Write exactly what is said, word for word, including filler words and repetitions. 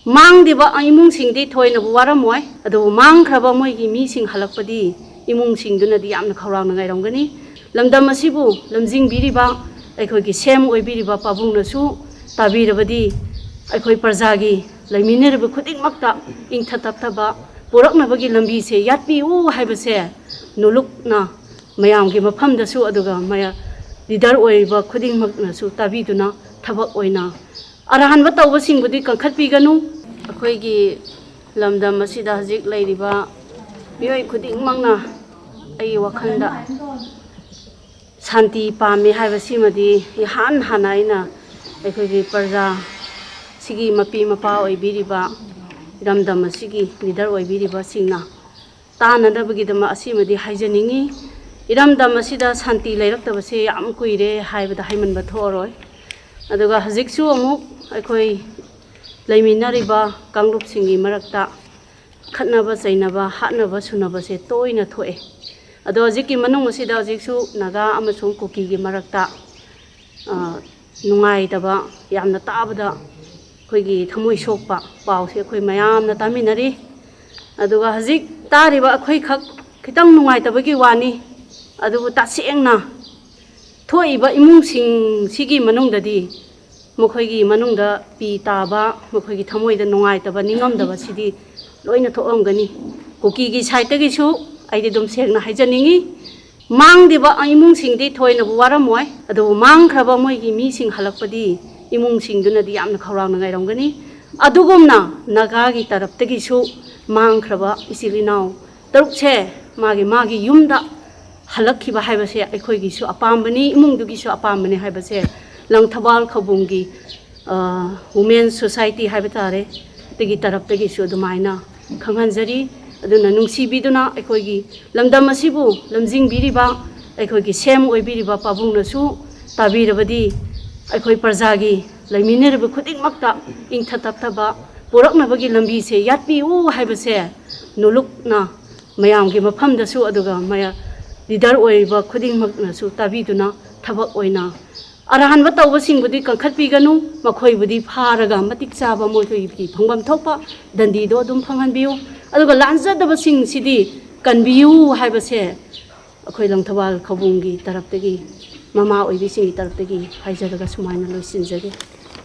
ꯃꯥꯡꯗ꯭ꯔꯤꯕ ꯏꯃꯨꯡꯁꯤꯡꯗꯤ ꯊꯣꯏꯅꯕꯨ ꯋꯥꯔꯝꯃꯣꯏ, ꯑꯗꯨꯕꯨ ꯃꯥꯡꯈ꯭ꯔꯕ ꯃꯣꯏꯒꯤ ꯃꯤꯁꯤꯡ ꯍꯜꯂꯛꯄꯗꯤ ꯏꯃꯨꯡꯁꯤꯡꯗꯨꯅꯗꯤ ꯌꯥꯝꯅ ꯈꯧꯔꯥꯡꯅ ꯉꯥꯏꯔꯝꯒꯅꯤ꯫ ꯂꯝꯗꯝ ꯑꯁꯤꯕꯨ ꯂꯝꯖꯤꯡꯕꯤꯔꯤꯕ ꯑꯩꯈꯣꯏꯒꯤ ꯁꯦꯝ ꯑꯣꯏꯕꯤꯔꯤꯕ ꯄꯥꯕꯨꯡꯅꯁꯨ ꯇꯥꯕꯤꯔꯕꯗꯤ ꯑꯩꯈꯣꯏ ꯄ꯭ꯔꯖꯥꯒꯤ ꯂꯩꯃꯤꯟꯅꯔꯤꯕ ꯈꯨꯗꯤꯡꯃꯛꯇ ꯏꯪꯊ ꯇꯞꯊꯕ ꯄꯨꯔꯛꯅꯕꯒꯤ ꯂꯝꯕꯤꯁꯦ ꯌꯥꯠꯄꯤꯌꯨ ꯍꯥꯏꯕꯁꯦ ꯅꯣꯂꯨꯛꯅ ꯃꯌꯥꯝꯒꯤ ꯃꯐꯝꯗꯁꯨ, ꯑꯗꯨꯒ ꯃꯌꯥ-, ꯂꯤꯗꯔ ꯑꯣꯏꯔꯤꯕ ꯈꯨꯗꯤꯡꯃꯛꯅꯁꯨ ꯇꯥꯕꯤꯗꯨꯅ ꯊꯕꯛ ꯑꯣꯏꯅ ꯑꯔꯥꯟꯕ ꯇꯧꯕꯁꯤꯡꯕꯨꯗꯤ ꯀꯟꯈꯠꯄꯤꯒꯅꯨ꯫ ꯑꯩꯈꯣꯏꯒꯤ ꯂꯝꯗꯝ ꯑꯁꯤꯗ ꯍꯧꯖꯤꯛ ꯂꯩꯔꯤꯕ ꯃꯤꯑꯣꯏ ꯈꯨꯗꯤꯡꯃꯛꯅ ꯑꯩꯒꯤ ꯋꯥꯈꯜꯗ ꯁꯥꯟꯇꯤ ꯄꯥꯝꯃꯤ ꯍꯥꯏꯕꯁꯤꯃꯗꯤ ꯏꯍꯥꯟ ꯍꯥꯟꯅ ꯑꯩꯅ ꯑꯩꯈꯣꯏꯒꯤ ꯄ꯭ꯔꯖꯥ ꯁꯤꯒꯤ ꯃꯄꯤ ꯃꯄꯥ ꯑꯣꯏꯕꯤꯔꯤꯕ, ꯏꯔꯝꯗꯝ ꯑꯁꯤꯒꯤ ꯂꯤꯗꯔ ꯑꯣꯏꯕꯤꯔꯤꯕꯁꯤꯡꯅ ꯇꯥꯅꯅꯕꯒꯤꯗꯃꯛ ꯑꯁꯤꯃꯗꯤ ꯍꯥꯏꯖꯅꯤꯡꯉꯤ꯫ ꯏꯔꯝꯗꯝ ꯑꯁꯤꯗ ꯁꯥꯟꯇꯤ ꯂꯩꯔꯛꯇꯕꯁꯦ ꯌꯥꯝ ꯀꯨꯏꯔꯦ ꯍꯥꯏꯕꯗ ꯍꯥꯏꯃꯟꯕ ꯊꯣꯛꯑꯔꯣꯏ꯫ ꯑꯗꯨꯒ ꯍꯧꯖꯤꯛꯁꯨ ꯑꯃꯨꯛ ꯑꯩꯈꯣꯏ ꯂꯩꯃꯤꯟꯅꯔꯤꯕ ꯀꯥꯡꯂꯨꯞꯁꯤꯡꯒꯤ ꯃꯔꯛꯇ ꯈꯠꯅꯕ ꯆꯩꯅꯕ, ꯍꯥꯠꯅꯕ ꯁꯨꯅꯕꯁꯦ ꯇꯣꯏꯅ ꯊꯣꯛꯑꯦ꯫ ꯑꯗꯣ ꯍꯧꯖꯤꯛꯀꯤ ꯃꯅꯨꯡ ꯑꯁꯤꯗ ꯍꯧꯖꯤꯛꯁꯨ ꯅꯥꯒꯥ ꯑꯃꯁꯨꯡ ꯀꯨꯀꯤꯒꯤ ꯃꯔꯛꯇ, ꯑ, ꯅꯨꯡꯉꯥꯏꯇꯕ, ꯌꯥꯝꯅ ꯇꯥꯕꯗ ꯑꯩꯈꯣꯏꯒꯤ ꯊꯃꯣꯏ ꯁꯣꯛꯄ ꯄꯥꯎꯁꯦ ꯑꯩꯈꯣꯏ ꯃꯌꯥꯝꯅ ꯇꯥꯃꯤꯟꯅꯔꯤ꯫ ꯑꯗꯨꯒ ꯍꯧꯖꯤꯛ ꯇꯥꯔꯤꯕ ꯑꯩꯈꯣꯏꯈꯛ ꯈꯤꯇꯪ ꯅꯨꯡꯉꯥꯏꯇꯕꯒꯤ ꯋꯥꯅꯤ, ꯑꯗꯨꯕꯨ ꯇꯁꯦꯡꯅ ꯊꯣꯛꯏꯕ ꯏꯃꯨꯡꯁꯤꯡꯁꯤꯒꯤ ꯃꯅꯨꯡꯗꯗꯤ ꯃꯈꯣꯏꯒꯤ ꯃꯅꯨꯡꯗ ꯄꯤ ꯇꯥꯕ, ꯃꯈꯣꯏꯒꯤ ꯊꯃꯣꯏꯗ ꯅꯨꯡꯉꯥꯏꯇꯕ, ꯅꯤꯡꯉꯝꯗꯕꯁꯤꯗꯤ ꯂꯣꯏꯅ ꯊꯣꯛꯂꯝꯒꯅꯤ꯫ ꯀꯨꯀꯤꯒꯤ ꯁꯥꯏꯠꯇꯒꯤꯁꯨ ꯑꯩꯗꯤ ꯑꯗꯨꯝ ꯁꯦꯡꯅ ꯍꯥꯏꯖꯅꯤꯡꯉꯤ, ꯃꯥꯡꯗ꯭ꯔꯤꯕ ꯏꯃꯨꯡꯁꯤꯡꯗꯤ ꯊꯣꯏꯅꯕꯨ ꯋꯥꯔꯝꯃꯣꯏ, ꯑꯗꯨꯕꯨ ꯃꯥꯡꯈ꯭ꯔꯕ ꯃꯣꯏꯒꯤ ꯃꯤꯁꯤꯡ ꯍꯜꯂꯛꯄꯗꯤ ꯏꯃꯨꯡꯁꯤꯡꯗꯨꯅꯗꯤ ꯌꯥꯝꯅ ꯈꯧꯔꯥꯡꯅ ꯉꯥꯏꯔꯝꯒꯅꯤ꯫ ꯑꯗꯨꯒꯨꯝꯅ ꯅꯥꯒꯥꯒꯤ ꯇꯔꯞꯇꯒꯤꯁꯨ ꯃꯥꯡꯈ꯭ꯔꯕ ꯏꯆꯤꯜ ꯏꯅꯥꯎ ꯇꯔꯨꯛꯁꯦ ꯃꯥꯒꯤ ꯃꯥꯒꯤ ꯌꯨꯝꯗ ꯍꯜꯂꯛꯈꯤꯕ ꯍꯥꯏꯕꯁꯦ ꯑꯩꯈꯣꯏꯒꯤꯁꯨ ꯑꯄꯥꯝꯕꯅꯤ, ꯏꯃꯨꯡꯗꯨꯒꯤꯁꯨ ꯑꯄꯥꯝꯕꯅꯤ ꯍꯥꯏꯕꯁꯦ ꯂꯪꯊꯕꯥꯜ ꯈꯧꯕꯨꯝꯒꯤ, ꯑ, ꯋꯨꯃꯦꯟ ꯁꯣꯁꯥꯏꯇꯤ ꯍꯥꯏꯕ ꯇꯥꯔꯦ, ꯇꯒꯤ ꯇꯔꯞꯇꯒꯤꯁꯨ ꯑꯗꯨꯃꯥꯏꯅ ꯈꯪꯍꯟꯖꯔꯤ꯫ ꯑꯗꯨꯅ ꯅꯨꯡꯁꯤꯕꯤꯗꯨꯅ ꯑꯩꯈꯣꯏꯒꯤ ꯂꯝꯗꯝ ꯑꯁꯤꯕꯨ ꯂꯝꯖꯤꯡꯕꯤꯔꯤꯕ, ꯑꯩꯈꯣꯏꯒꯤ ꯁꯦꯝ ꯑꯣꯏꯕꯤꯔꯤꯕ ꯄꯥꯕꯨꯡꯅꯁꯨ ꯇꯥꯕꯤꯔꯕꯗꯤ ꯑꯩꯈꯣꯏ ꯄ꯭ꯔꯖꯥꯒꯤ ꯂꯩꯃꯤꯟꯅꯔꯤꯕ ꯈꯨꯗꯤꯡꯃꯛꯇ ꯏꯪꯊ ꯇꯞꯊꯕ ꯄꯨꯔꯛꯅꯕꯒꯤ ꯂꯝꯕꯤꯁꯦ ꯌꯥꯠꯄꯤꯌꯨ ꯍꯥꯏꯕꯁꯦ ꯅꯣꯂꯨꯛꯅ ꯃꯌꯥꯝꯒꯤ ꯃꯐꯝꯗꯁꯨ, ꯑꯗꯨꯒ ꯃꯌꯥ-, ꯂꯤꯗꯔ ꯑꯣꯏꯔꯤꯕ ꯈꯨꯗꯤꯡꯃꯛꯅꯁꯨ ꯇꯥꯕꯤꯗꯨꯅ ꯊꯕꯛ ꯑꯣꯏꯅ ꯑꯔꯥꯟꯕ ꯇꯧꯕꯁꯤꯡꯕꯨꯗꯤ ꯀꯟꯈꯠꯄꯤꯒꯅꯨ, ꯃꯈꯣꯏꯕꯨꯗꯤ ꯐꯥꯔꯒ ꯃꯇꯤꯛ ꯆꯥꯕ ꯃꯈꯣꯏꯒꯤ ꯐꯪꯐꯝ ꯊꯣꯛꯄ ꯗꯟꯗꯤꯗꯣ ꯑꯗꯨꯝ ꯐꯪꯍꯟꯕꯤꯌꯨ꯫ ꯑꯗꯨꯒ ꯂꯥꯟꯖꯗꯕꯁꯤꯡꯁꯤꯗꯤ ꯀꯟꯕꯤꯌꯨ ꯍꯥꯏꯕꯁꯦ ꯑꯩꯈꯣꯏ ꯂꯪꯊꯕꯥꯜ ꯈꯧꯕꯨꯝꯒꯤ ꯇꯔꯞꯇꯒꯤ, ꯃꯃꯥ ꯑꯣꯏꯕꯤꯁꯤꯡꯒꯤ ꯇꯔꯞꯇꯒꯤ ꯍꯥꯏꯖꯔꯒ ꯁꯨꯃꯥꯏꯅ ꯂꯣꯏꯁꯤꯟꯖꯒꯦ꯫